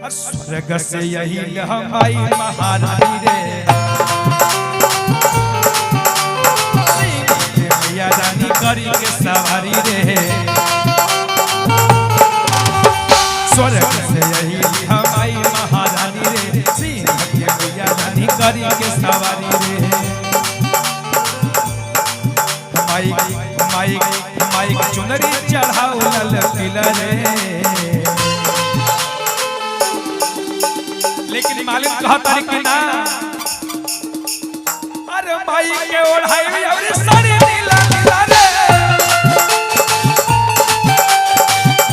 स्वर्ग से यही हमारी महारानी रे, सिंह के मैया रानी करी के सवारी रे। स्वर्ग से यही हमारी महारानी रे, सिंह के मैया रानी करी के सवारी रे। माइक माइक माइक चुनरी चढ़ाओ लल पीला रे। लेकिन मालिक कहता रे कि ना, अरे माई के ओढ़ाई और साड़ी नीला नीला रे,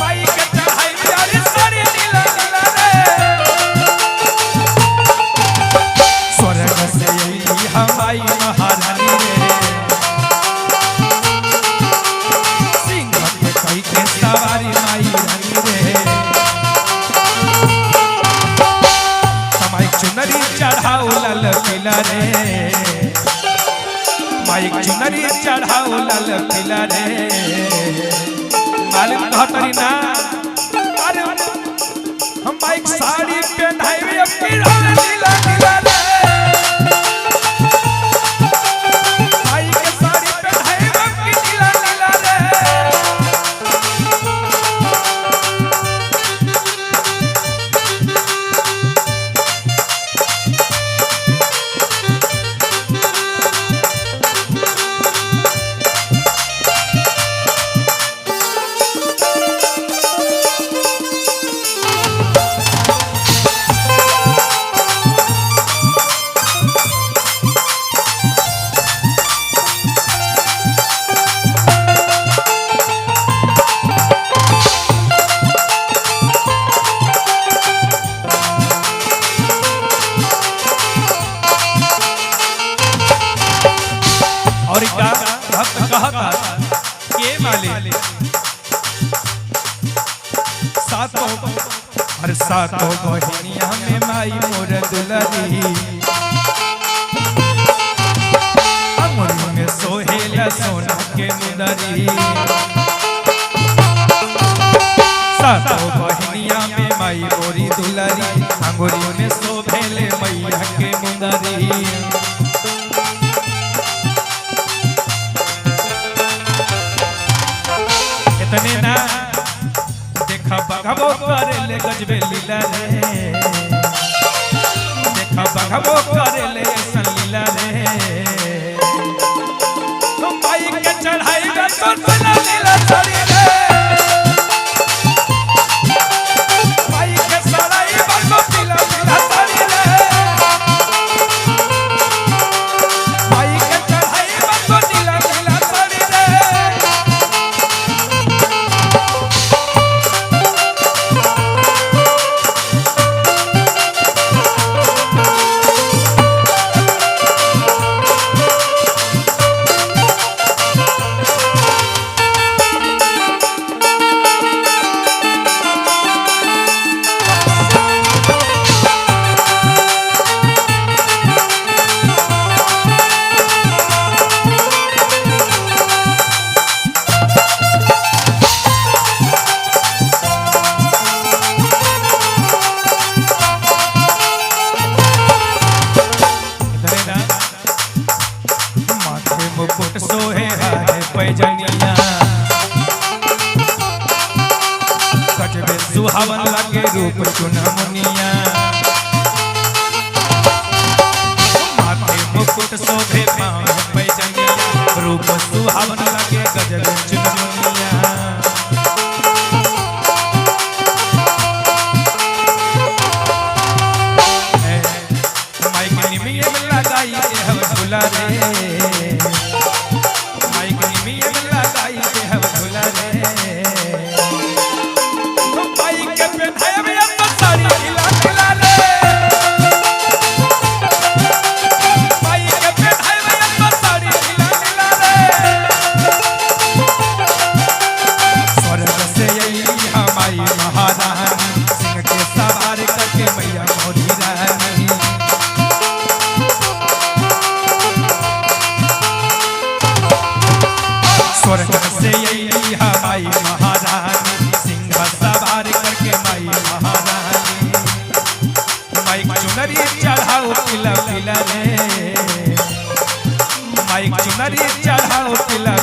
माई के चढ़ाई और साड़ी नीला नीला रे। स्वर्ग से यही हमारी महारानी रे, सिंह के कई के सवारी माई रानी रे। माइक चुनरी चढ़ाओ लाल पीला रे, माइक चुनरी चढ़ाओ लाल पीला रे। मालिक कहतरी ना, अरे हम माइक साड़ी पहनाई अब की नीला नीला रे, माइक साड़ी पहनाई अब की नीला नीला रे। और का भक्त कहता के माले सातों, हर सातों बहिनिया में माई मोर दुलरी, अमर में सोहेला सोना के मुदरी। सातों बहिनिया में माई मोरी दुलरी, अंगुरी में शोभेले मैया के मुदरी। इतने ना देखा बघबो करे ले गजबे लीला रे, देखा बघबो करे ले ऐसन लीला रे। तुम माई के चढ़ाई में तो नीला नीला साड़ी रे, माई के चढ़ाई में तो पीला पीला साड़ी रे, माई के चढ़ाई में तो नीला नीला साड़ी रे। इधरे ना माथे मुकुट सोहे हारे पैजनिया, गजबे सुहावन लगे रूप चुनमुनिया। माथे मुकुट शोभे पाँव पैजनिया, रूप सुहावन लगे गजबे चुनमुनिया। माइक निमिये में लगाई के हम झूला रे, माइक निमिये में लगाई के हम झूला रे। माइक के पहनाए में अब तो साड़ी नीला नीला रे, माइक के पहनाए में अब तो साड़ी नीला नीला रे। पीला पीला रे, माइक चुनरी चढ़ाओ पीला।